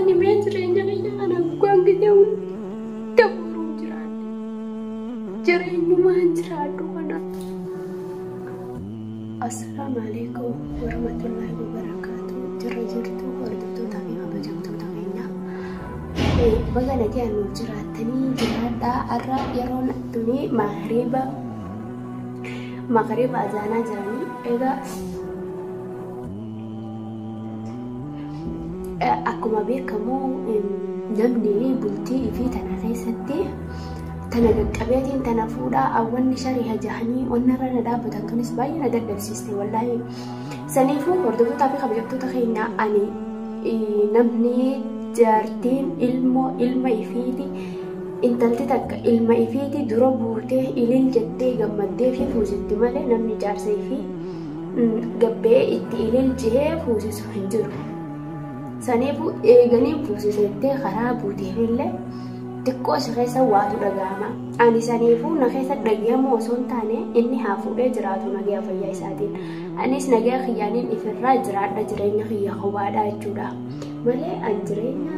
Ani mee jireenya kiyya kana gugaan gizee hunda boruun jiraadhe. Jireenyumaan jiraadhu kana. Assalaamu alaikum warahmatullahi wabarakaatu. Jirra jirtu hordoftoota fi kabajamtoota keenya. Baga nagaan nuuf jiraattanii jiraadhaa. Har'a yeroon tuni magriiba magriiba azaanaa jiranii. Egaa akkuma beekamu namni bultii ifii tana keessatti tana qaqqabeetiin tana fuudhaa awwanni shari'a jahanii onna irra na dhaabbatan tunis baay'ee na dadhabsiiste wallaahi. Saniifuu hordoftootaa fi kabajamtoota keenya ani namni jaartiin ilmoo ilma ifiiti intalti takka ilma ifiiti dura buutee ilil jettee gammaddee fi fuusitti malee namni jaarsa ifii gabbee itti ilil jehee fuusisu hin jiru. Saniifuu eeganiin fuusisa jettee karaa buuteefillee xiqqoo si keessa waatu dhaga'ama. Ani saniifuu na keessa dhaga'amu osoo hin taane inni haa fuudhee jiraatu nagaya fayyaa isaatiin. Anis nagaya kiyyaaniin ifirraa jiraadha jireenya kiyya kophaadha jechuudha. Malee an jireenya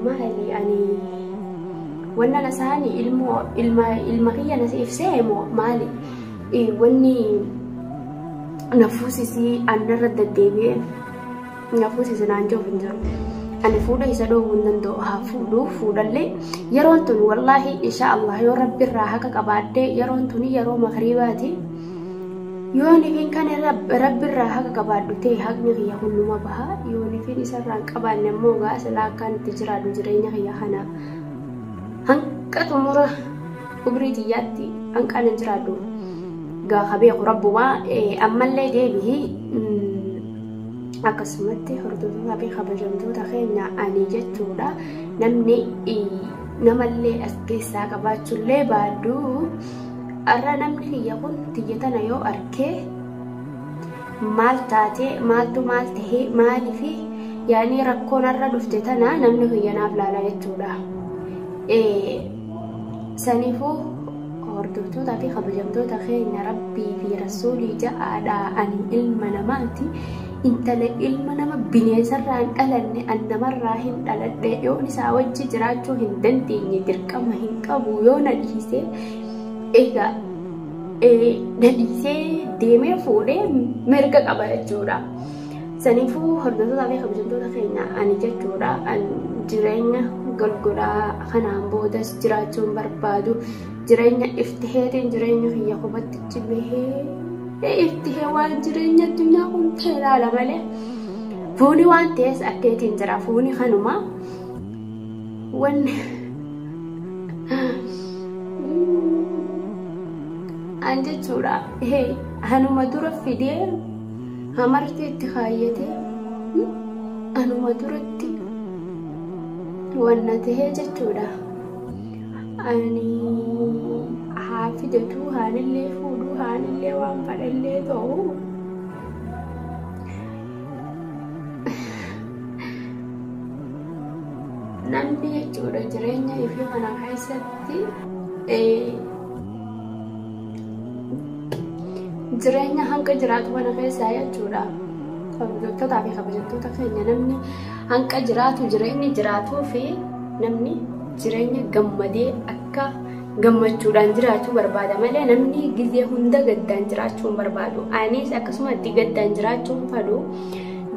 maali ani wanna na saani ilmoo ilma ilma kiyya na ibsee moo maali wanni na fuusisii annarra deddeebi'ee na fuusisi naan jiru hin jiru. Ani fuudha isa dhoowwuu hin danda'u haa fuudhu fuudhallee yeroon tun wallaahi insha Allah yoo rabbi irraa haqa qabaadhee yeroon tun yeroo magriibaati. Yoo nifin kan rabbi irraa haqa qabaadhu ta'e haqni kiyya hunduma baha yoo nifin isarraa hin qabaanne immoo gaa silaa akkaan itti jiraadhu jireenya kiyya kana hanqa xumura umrii tiyyaatti hanqaan hin jiraadhu gaa ka beeku rabbumaa ammallee deebi'i. Akkasumatti hordoftoota fi kabajamtoota keenya ani jechuudha namni namallee as keessaa qabaachuullee baadhu har'a namni kiyya kun tiyya tana yoo arkee maal taatee maaltu maal tahee maaliifi yaani rakkoon har'a dhufte tana namni kiyya naaf laala jechuudha. Saniifuu hordoftoota fi kabajamtoota keenya rabbii fi rasuulii ja'aadha ani ilma namaati. Intala ilma nama bineensarraa hin dhalanne an namarraa hin dhaladhe yoon isaa wajji jiraachuu hin dandeenye dirqama hin qabu yoo na dhiisee egaa na dhiisee deemee fuudhee mirga qaba jechuudha. Saniifuu hordoftoota fi kabajamtoota keenya ani jechuudha an jireenya golgolaa kanaan boodas jiraachuu hin barbaadu jireenya iftiheetiin jireenya kiyya qubatti bahee iftihee waan jireenya addunyaa kun ta'e ilaala malee fuuni waan ta'es akkeetiin jira fuuni kanuma wanni an jechuudha hanuma dura fidee hamartii itti kaayyatee anuma duratti wanna tahee jechuudha. Ani haa fidatu haanillee fuudhu haanillee waan fadhallee ta'u namni jechuudha jireenya ifii kana keessatti jireenya hanqa jiraatu kana keessaa jechuudha. Hordoftoota fi kabajamtoota keenya namni hanqa jiraatu jireenyi jiraatuu fi namni jireenya gammadee akka gammachuudhaan jiraachuu barbaada malee namni gizee hunda gaddaan jiraachuu hin barbaadu. Anis akkasumatti gaddaan jiraachuu hin fedhu.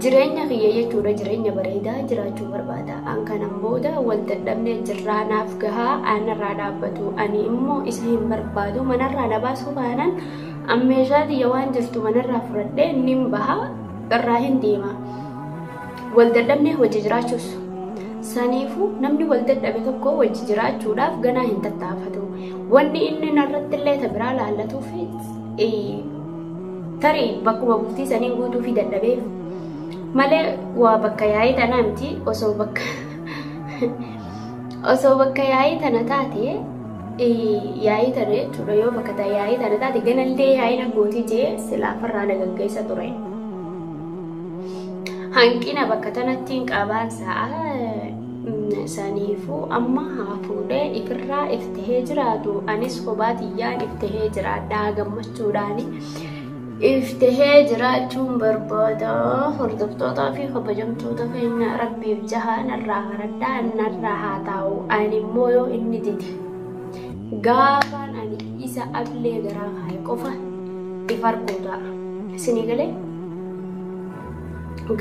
Jireenya kiyya jechuudha jireenya bareedaa jiraachuu barbaada. An kanan booda wal dadhabnee jirraa naaf gahaa anarraa dhaabbatu. Ani immoo isa hin barbaadu manarraa na baasuu baanaan an meeshaa tiyya waan jirtu manarraa fudhadhee nin baha irraa hin deema. Wal dadhabnee hojii jiraachuus. Saniifuu namni wal dadhabe tokko wajji jiraachuudhaaf ganaa hin tattaafatu. Wanni inni narratti illee ta biraa laallatuuf tarii bakkuma bultii saniin guutuu fi dadhabeef malee waa bakka yaa'ii tanaa miti osoo bakka yaa'ii tana taate yaa'ii tana jechuudha yoo bakka yaa'ii tana taate ganallee yaa'ii na gootii jee silaafarraa na gaggeessa ture. Hanqina bakka tanatti hin qabaan sa'a saniifuu amma haa fuudhee ifirraa iftihee jiraatu anis kophaa tiyyaan iftihee jiraadhaa gammachuudhaani. Iftihee jiraachuun barbaada. Hordoftootaa fi kabajamtoota keenya rabbiif jaha narraa haradhaa narraa haa taa'u. Ani immoo yoo inni dide gaafaan ani isa ablee garaa kaaye qofa if arguu ta'a. Isinii galee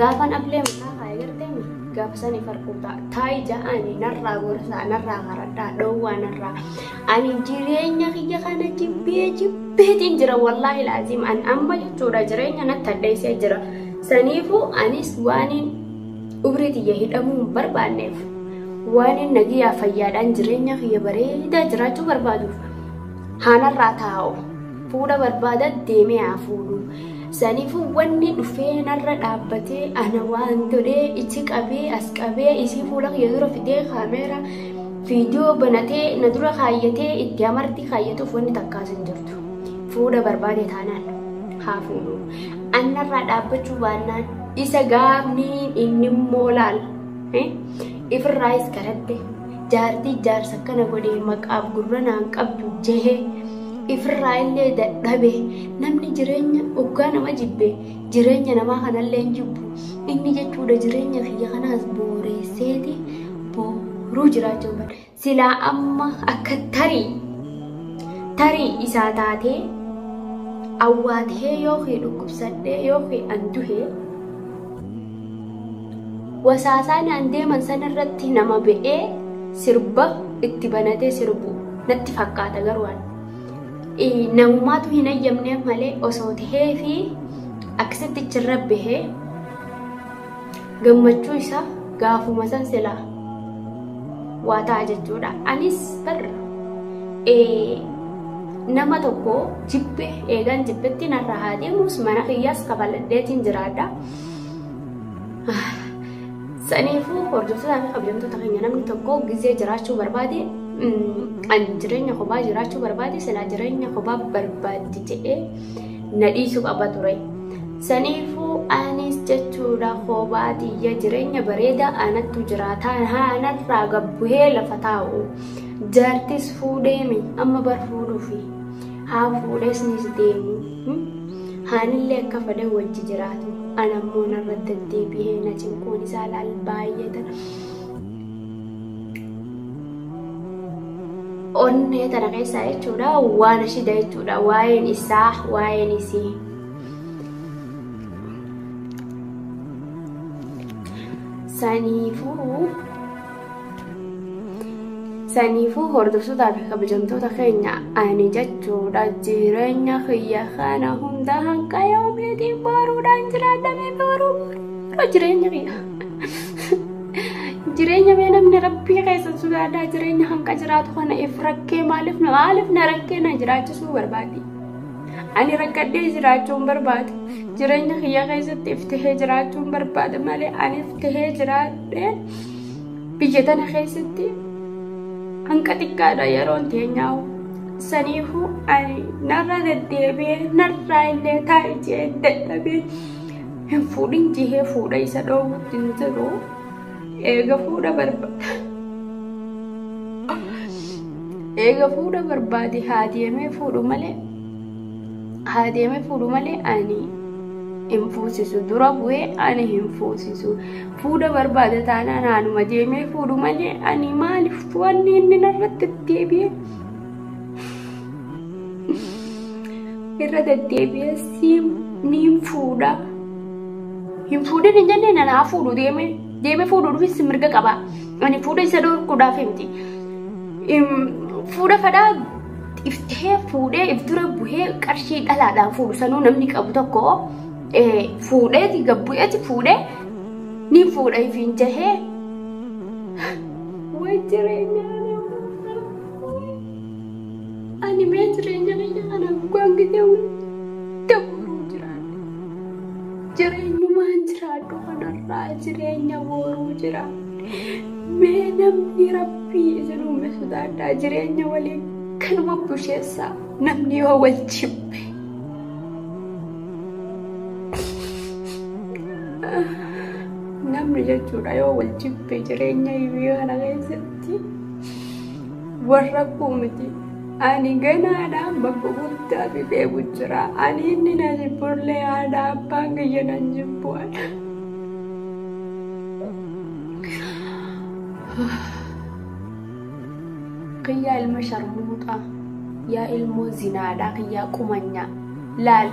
gaafaan ablee mataa kaaye garteemi gaafa san if arguu ta'a. Taayi ja'ani narraa gorsaa narraa haradhaa dhoowwaa narraa. Ani jireenya kiyya kana jibbee jibbeetiin jira wallaahi laaziim an amma jechuudha jireenya natti hadheessee jira. Saniifuu anis waaniin umrii tiyya hidhamuu hin barbaanneef waaniin nagiyyaa fayyaadhaan jireenya kiyya bareedaa jiraachuu barbaaduuf haanarraa taa'u fuudha barbaada deemee haa fuudhu. Saniifuu wanni dhufee narra dhaabbatee ana waan godhee ichi qabee as qabee isii fuula kiyya dura fidee kaameera viidiyoo banatee na dura kaayyatee itti amartii kaayyatuuf wanni takkaas hin jirtu. Fuudha barbaade taanaan haa fuudhu. Annarraa dhaabbachuu baannaan isa gaafni inni immoo laal ifirraayis kadhatte jaartii jaarsa akkana godhee maqaaf gurra naan qabdu jehee ifirraa illee dadhabe namni jireenya oggaa nama jibbe jireenya namaa kanallee hin jibbu inni jechuudha jireenya kiyya kanaas booreesseeti booruu jiraachuu bada silaa amma akka tarii isaa taatee awwaatee yookiin dhukkubsadhee yookiin an duhee wasaasaan an deeman sanarratti nama ba'ee sirba itti banatee sirbu natti fakkaata garuu an namumaatu hin ayyamneef malee osoo tahee fi akkasitti achirra bahee gammachuu isaa gaafuma san silaa waa ta'a jechuudha. Anis barra nama tokko jibbe eegan jibbetti narra haa deemus mana kiyyaas kafaladheetiin jiraadha. Saniifuu hordoftoota fi kabajamtoota keenya namni tokko gizee jiraachuu barbaade ani jireenya kophaa jiraachuu barbaade silaa jireenya kophaa barbaaddi jedhee na dhiisuu qaba ture. Saniifuu anis jechuudha kophaa xiyya jireenya bareedaa anattu jiraataa anarraa gabbuhee lafa taa'u. Jaartis fuudheemi amma bar fuudhuufi haa fuudhees nis deemu haanillee akka fedhe wajji jiraatu ana ammoo narratti deddeebi'ee na cinquun isaa laal baay'ee onnee tana keessaa jechuudha waan ashida jechuudha waa'een isaa waa'een isii. Saniifuu hordoftootaa fi kabajamtoota keenya ani jechuudha jireenya kiyya kana hunda hanqa yoomiitiin boruudhaan jiraadhamee boruu jireenya kiyya. Jireenya mee namni rabbii keessa sodaadhaa jireenya hanqa jiraatu kana if rakkee maaliif na rakkee na jiraachisuu barbaadi. Ani rakkadhee jiraachuu hin barbaadu. Jireenya kiyya keessatti iftihee jiraachuu hin barbaadu malee ani iftihee jiraadhee biyya tana keessatti hanqa xiqqaadha yeroon teenyaa'u. Saniifuu ani narra deddeebi'ee narraa illee taa'ee jee dadhabee hin fuudhin jihee fuudha isa dhoowwutti hin jiru. Eega fuudha barbaada. Eega fuudha barbaade haa deemee fuudhu malee haa deemee fuudhu malee ani hin fuusisu dura bu'ee ani hin fuusisu. Fuudha barbaada taanaan haanuma deemee fuudhu malee ani maaliif wanni inni narratti deddeebi'ee irra deddeebi'ee niin fuudha. Hin fuudhin hin jennee nanaa fuudhu deemee fuudhu dhufis mirga qaba. Ani fuudha isa dhorkuudhaaf miti. Fuudha fadhaa iftee fuudhee if dura buhee qarshii dhalaadhaan fuudhu sanuu namni qabu tokko fuudheeti gabbu'eeti fuudhee ni fuudha ifiin jahee. Way jireenya ani mee jireenya kiyya kana waan gisee hunda boruu jiraadha. Jireenyumaan jiraadhu kanarraa jireenya boruu jiraadha. Mee namni rabbii isin uume sodaadhaa jireenya waliin kanuma busheessaa namni yoo wal jibbe. Namni jechuudha yoo wal jibbe jireenya biyya kana keessatti warra kuu miti. Ani ganaadhaan bakka guddaa fi beeku jira. Ani inni na jibbullee haadha abbaan kiyya nan jibbu. Kiyyaa ilma sharmuuxaa, yaa ilmoo zinaadhaa, kiyyaa qumanyaa. Laal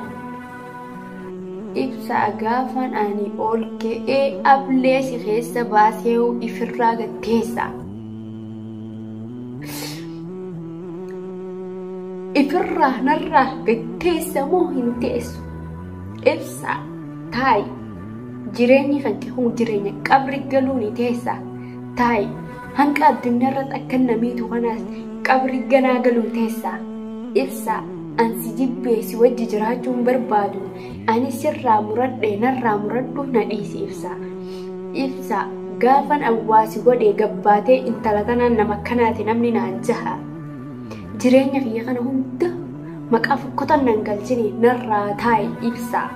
ibsaa gaafan ani ol ka'ee ablee si keessa baasee ifirraa gatteessa. Ifirraa narraa gatteessa moo hin teessu? Ibsaa taa'i. Jireenyi kan kee kun jireenya qabri galuu ni teessa. Taa'i. Hanqa addunyaa irratti akka namiitu kanaas qabri ganaa galuu teessa. Ibsaa ansi jibbee si wajji jiraachuu hin barbaadu. Ani sirraa muradhe narraa muradhu na dhiisi ibsaa. Ibsaa gaafan awwaasi godhee gabbaatee intala tanaan nama akkanaati namni naan jaha. Jireenya kiyya kana hunda maqaa fokkotan nan galchine narraa taa'i ibsaa.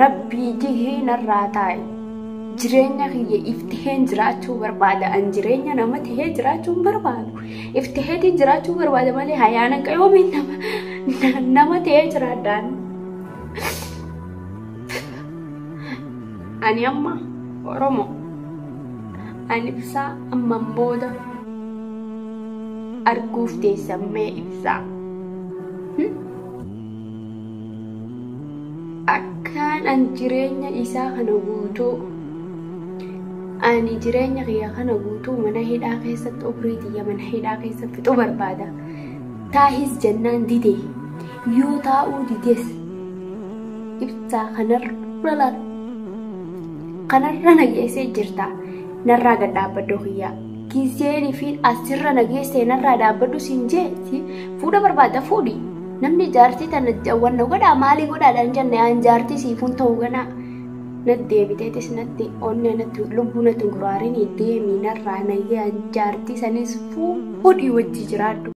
Rabbii jihee narraa taa'i. Jireenya kiyya iftiheen jiraachuu barbaada. An jireenya nama tahee jiraachuu hin barbaadu. Iftiheetiin jiraachuu barbaada malee hayaana qayoomiin nama tahee jiraadhaan. Ani amma Oromo. Ani ibsaa amman booda arguuf teessammee ibsaa. Akkaan an jireenya isaa kana guutuu ani jireenya kiyya kana guutuu mana hidhaa keessatti umrii tiyya mana hidhaa keessatti fixuu barbaada. Taahis jennaan dide yoo taa'uu dides ibsaa kanarra laal kanarra na geessee jirta narraa gad dhaabbadhu kiyya. Giseenii fi asirra na geessee narraa dhaabbadhu siin jee fuudha barbaada fuudhi. Namni jaartii tana wanna godhaa maalii godhaadhaan jenne an jaartii siifuun ta'uu ganaa. Natti deebiteetis natti onnee natti lubbuu natti guraarin deemii narraa nayyee jaartii sanis fuudhii wajji jiraadhu.